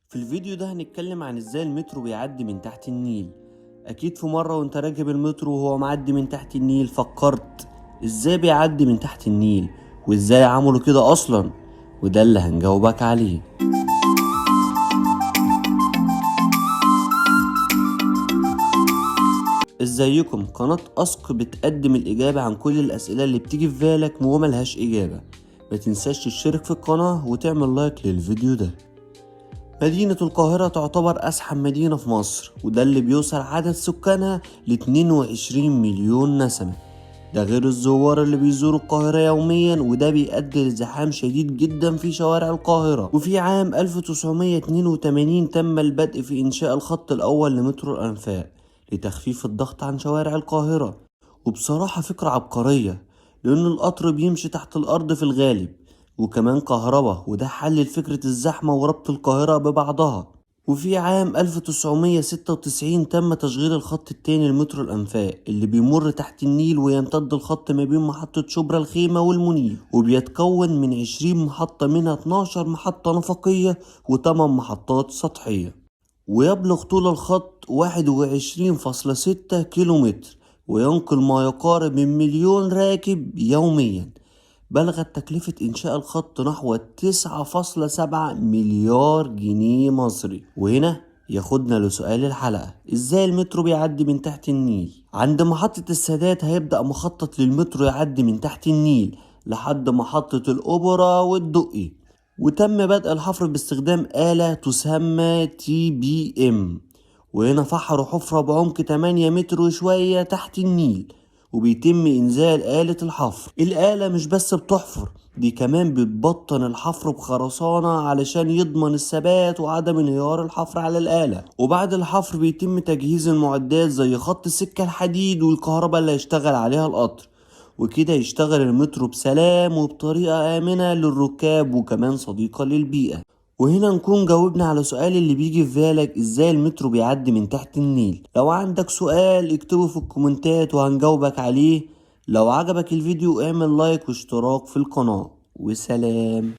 في الفيديو ده هنتكلم عن ازاي المترو بيعدي من تحت النيل. اكيد في مرة وانت راكب المترو وهو معدي من تحت النيل فكرت ازاي بيعدي من تحت النيل وازاي عملوا كده اصلا، وده اللي هنجاوبك عليه. ازيكم؟ قناة أسق بتقدم الإجابة عن كل الأسئلة اللي بتيجي في بالك وملهاش إجابة. ما تنساش تشترك في القناة وتعمل لايك للفيديو ده. مدينة القاهرة تعتبر أزحم مدينة في مصر، وده اللي بيوصل عدد سكانها ل 22 مليون نسمة، ده غير الزوار اللي بيزوروا القاهرة يوميا، وده بيؤدي لزحام شديد جدا في شوارع القاهرة. وفي عام 1982 تم البدء في إنشاء الخط الأول لمترو الأنفاق لتخفيف الضغط عن شوارع القاهرة. وبصراحة فكرة عبقرية، لأن القطر بيمشي تحت الأرض في الغالب، وكمان كهرباء، وده حل لفكرة الزحمة وربط القاهرة ببعضها. وفي عام 1996 تم تشغيل الخط التاني لمترو الأنفاق اللي بيمر تحت النيل، ويمتد الخط ما بين محطة شبرا الخيمة والمنيب، وبيتكون من 20 محطة، منها 12 محطة نفقية و8 محطات سطحية، ويبلغ طول الخط 21.6 كيلومتر، وينقل ما يقارب من 1 مليون راكب يوميا. بلغت تكلفة إنشاء الخط نحو 9.7 مليار جنيه مصري. وهنا ياخدنا لسؤال الحلقة: إزاي المترو بيعدي من تحت النيل؟ عند محطة السادات هيبدأ مخطط للمترو يعدي من تحت النيل لحد محطة الأوبرا والدقي، وتم بدء الحفر باستخدام آلة تسمى TBM، وهنا فحروا حفرة بعمق 8 متر وشوية تحت النيل، وبيتم إنزال آلة الحفر. الآلة مش بس بتحفر، دي كمان بتبطن الحفر بخرسانة علشان يضمن الثبات وعدم انهيار الحفر على الآلة. وبعد الحفر بيتم تجهيز المعدات زي خط السكة الحديد والكهرباء اللي هيشتغل عليها القطر، وكده يشتغل المترو بسلام وبطريقة آمنة للركاب وكمان صديقة للبيئة. وهنا نكون جاوبنا على سؤال اللي بيجي في بالك: ازاي المترو بيعدي من تحت النيل؟ لو عندك سؤال اكتبه في الكومنتات وهنجاوبك عليه. لو عجبك الفيديو اعمل لايك واشتراك في القناة، وسلام.